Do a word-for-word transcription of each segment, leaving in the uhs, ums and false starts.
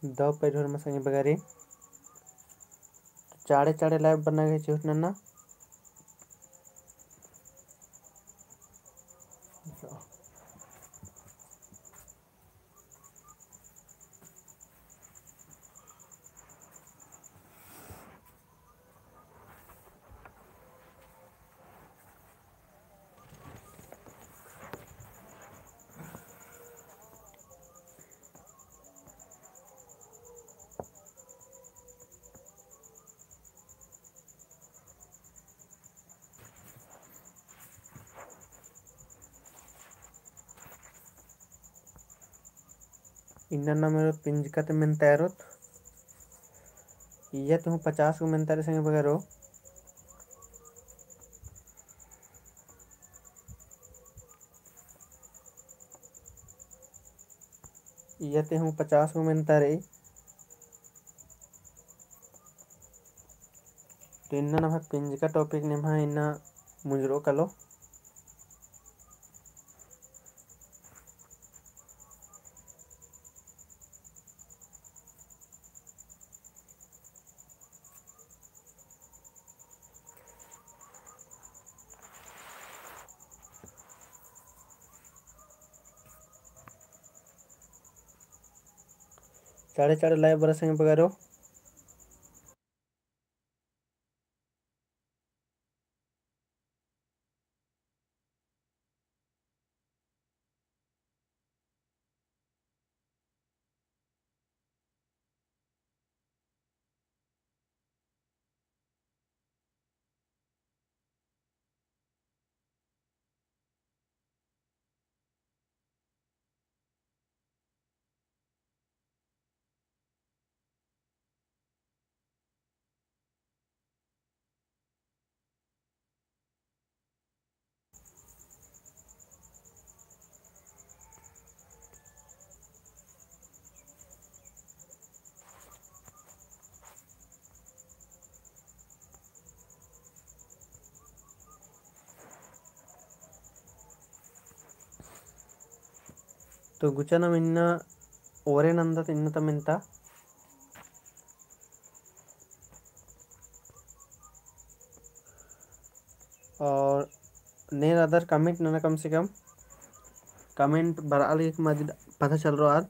दव पैर होरमा संगी बगरे। चाड़े चाड़े live बरना गे चिहुट नन्ना। इन्ना नम्बर पिंजका ती मेन्तारोत। इय्या ती हूँ पचास गो मेन्तारी संगी बगरो। इय्या ती हूँ पचास गो मेन्तारी। तो इन्ना नम्है पिंजका topic निम्है इन्ना मुंजरो कालो। चाड़े चाड़े live बरआ संगी बगरो। तो गुचा नाम इन्ना ओरे नंदत इन्ना ता मेन्ता। और नेन अदर comment नना, कम से कम comment बरआ लगी कि मदद पता चल रहा आर।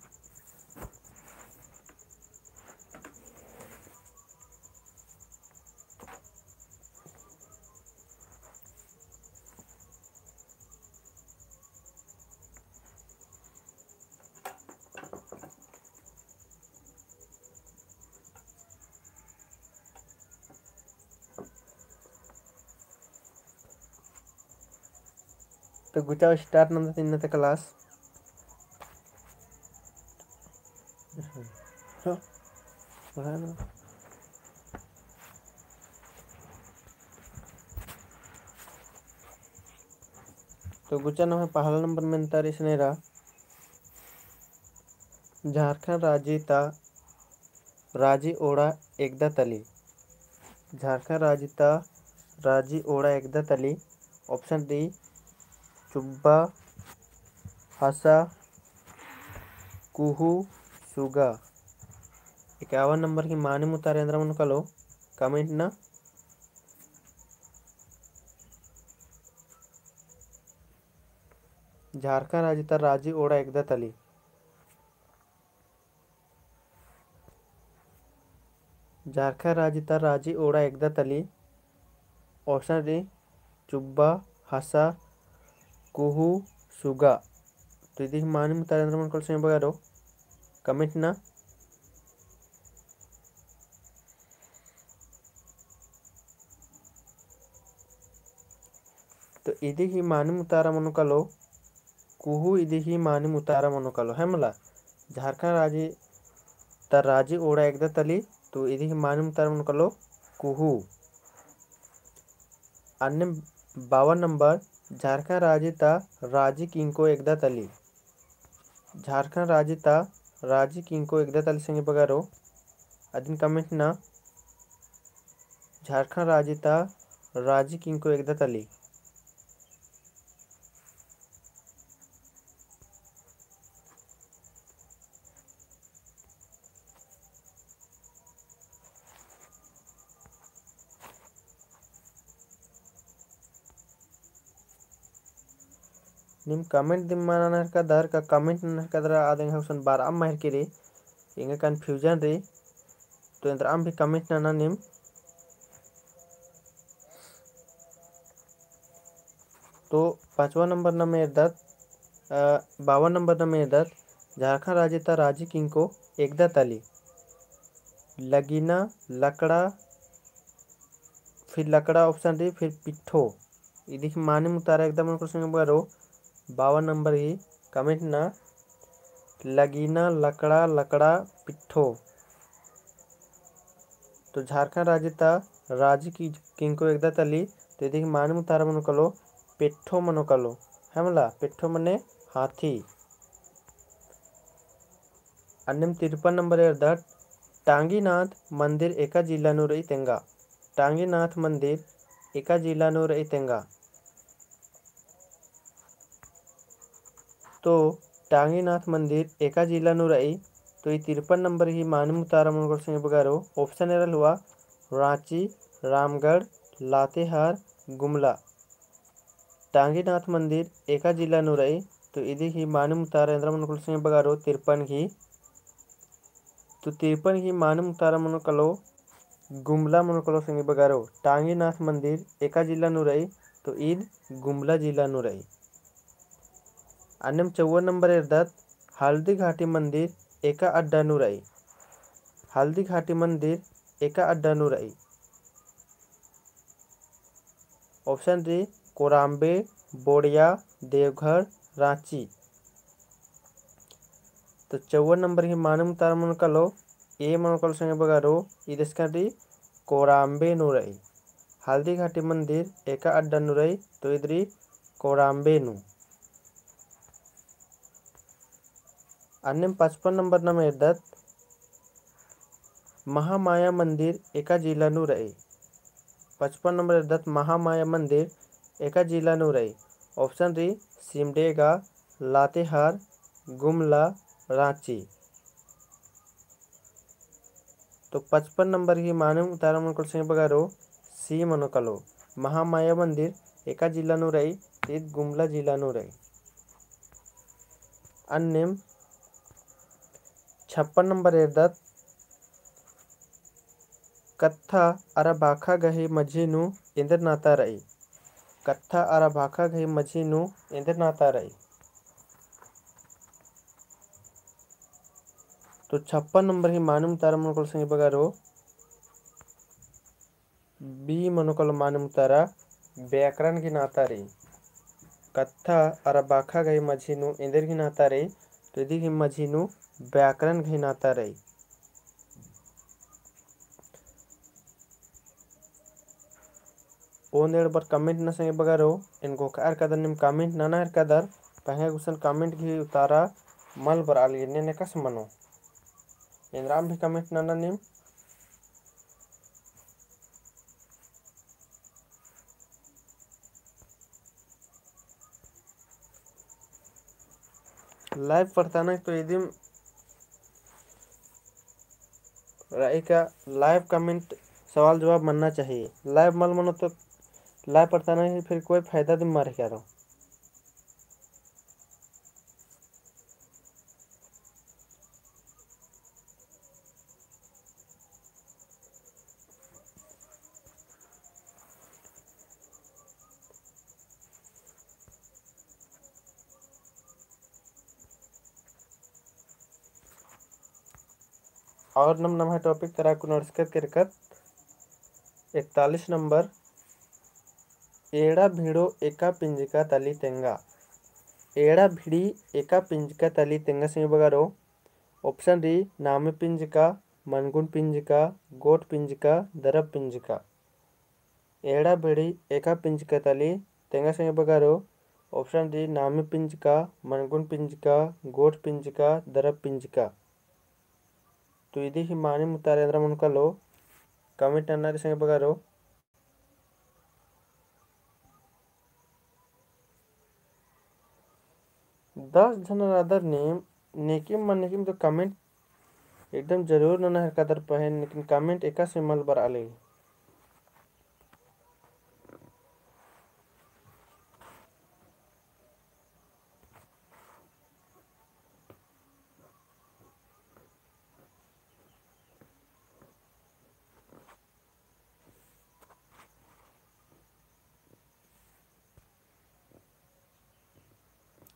तो गुचा start नंदत इन्ना ता class। हाँ, पढ़ा ना। तो गुचा नम्है पहला नंबर मेन्तारी इसने रआ। झारखंड राजी ता राजी ओड़ा एकदा तली। झारखंड राजी ता राजी ओड़ा एकदा तली। Option D, चुब्बा, हसा, कुहू, सुगा। इक्यावन नंबर की मानिम उतारा एन्दरा मनो कालो, comment ना। झारखंड राजी ता राजी ओड़ा एकदा तली। झारखंड राजी ता राजी ओड़ा एकदा तली। Option D, चुब्बा, हसा, कुहू, सुगा। तो इदी मानिम उतारा एन्दरा मनो कालो संगी बगरो, comment ना। तो इदी ही मानिम उतारा मनो कालो, कुहू इदी ही मानिम उतारा मनो कालो, है मला? झारखंड राजी ता राजी ओड़ा एकदा तली, तो इदी ही मानिम उतारा मनो कालो, कुहू। अन्ने बावन नंबर, झारखंड राजी ता राजी किंको एकदा तली। झारखंड राजी ता राजी किंको एकदा तली संगी बगरो, अदिन comment ना। झारखंड राजी ता राजी किंको एकदा तली। नीम comment दिम नना हेरकदर का comment नना हेरकदर, आद एंगा गुसन बरआ मल हेरकी रई, एंगा confusion रई। तो एन्दरम भी comment नना नीम। तो पाँचवा नंबर नम एरदत, अ, बावन नंबर नम एरदत, झारखंड राजी ता राजी किंको एकदा तली। लगीना, लकड़ा, फिर लकड़ा option रई, फिर पिट्ठो। इदिक मानिम उतारा एकदा मनो कलो संगे बगरो, बावन नंबर ही comment ना, लगीना, लकड़ा, लकड़ा, पिट्ठो। तो झारखंड राजी ता राजी की किंको एकदा तली, तो इदिक मानिम उतारा मनो कलो, पेट्ठो मनो कलो। है मला, पेट्ठो मने हाथी। अन्नेम तिरपन नंबर एरदत, टांगीनाथ मंदिर एका जिला नू रई तेंगा। टांगीनाथ मंदिर एका जिला नू रई तेंगा। तो टांगीनाथ मंदिर एका जिला नू रई, तो ई तिरपन नंबर ही मानिम उतारा मनो कलो संगे बगरो, option एरा होआ, रांची, रामगढ़, लातेहार, गुमला। टांगीनाथ मंदिर एका जिला नू रई, तो इदी ही मानिम उतारा एन्दरा मनो कलो संगे बगरो, तिरपन ही। तो तिरपन ही मानिम उतारा मनो कलो, गुमला मनो कलो संगे बगरो। टांगीनाथ मंदिर एका जिला नू रई, तो ईद गुमला जिला नू रई। अन्नेम चौवन नंबर एरदत, हल्दी घाटी मंदिर एका अड्डा नू रई। हल्दी घाटी मंदिर एका अड्डा नू रई। Option रई, कोराम्बे, बोड़िया, देवघर, रांची। तो चौवन नंबर ही मानिम उतारा मनो कलो, A मनो कलो संगे बगरो, इद एसकन रई, कोराम्बे नू रई। हल्दी घाटी मंदिर एका अड्डा नू रई, तो इद रई कोराम्बे नू। अन्नेम पचपन नंबर नम एरदत, महामाया मंदिर एका जिला नू रई। पचपन नंबर एरदत, महामाया मंदिर एका जिला नू रई। Option रई, सिमडेगा, लातेहार, गुमला, रांची। तो पचपन नंबर ही मानिम उतारा मनो कलो संगे बगरो, C मनो कलो। महामाया मंदिर एका जिला नू रई, तो ईद गुमला जिला नू रई। अन्नेम छप्पन नंबर एरदत, कत्था अरा बाखा गही मझी नू एन्देर नाता रई। कत्था अरा बाखा गही मझी नू एन्देर नाता रई। तो छप्पन नंबर ही मानिम उतारा मनो कलो संगे बगरो, B मनो कलो मानिम उतारा, व्याकरण गही नाता रई। कत्था अरा बाखा गही मझी नू एन्देर गही नाता रई, तो इदी गही मझी नू व्याकरण गही नाता रई। ओन्द एंड़ बर comment नना संगे बगरो, एन घोखआ हेरकदर नीम comment नना हेरकदर, पहें गुसन comment गही उतारा मल बरआ लगी, एन्ने एकासे मनो। एन्दरम भी comment नना नीम। Live पढ़ताना तो इदिम रई का live comment सवाल जवाब मन्ना चाहिए। Live मल मनो तो live पढ़ताना ही फिर कोई फायदा दिम मल रई का तो। और नम नम्है topic तरा कुन अंड़सकत केरकत एकतालीस नंबर, एड़ा भिड़ो एका पिंजका तली तेंगा। एड़ा भिड़ी एका पिंजका तली तेंगा संगी बगरो। Option रई नामे पिंजका, मनगुन पिंजका, गोट पिंजका, दरब पिंजका। एड़ा भिड़ी एका पिंजका तली तेंगा संगी बगरो। Option रई नामे पिंजका, मनगुन पिंजका, गोट पिंजका, दरब पिंजका। तो इदी ही मानिम उतारा एन्दरा मनो कालो, comment नना रई संगी बगरो। दस झन रअदर नीम, नेकिम मल नेकिम तो comment एकदम जरूर नना हेरकदर पहें, लेकिन comment एकासे मल बरआ लगी।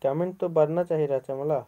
Comment तो बरना चाहिए रहचा मला।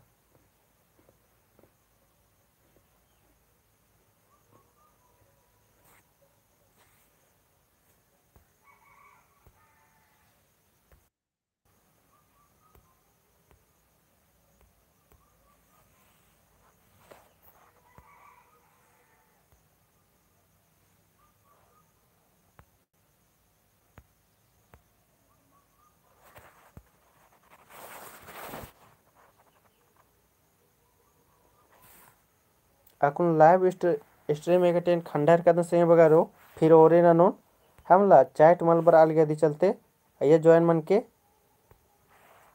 अक्कुन live स्ट्र-, stream एकाटेन खंडहर कदन से बगारो, फिर ओरे ननोन, हमला chat मल बरआ लगे अदी चलते, अइय्या join मन के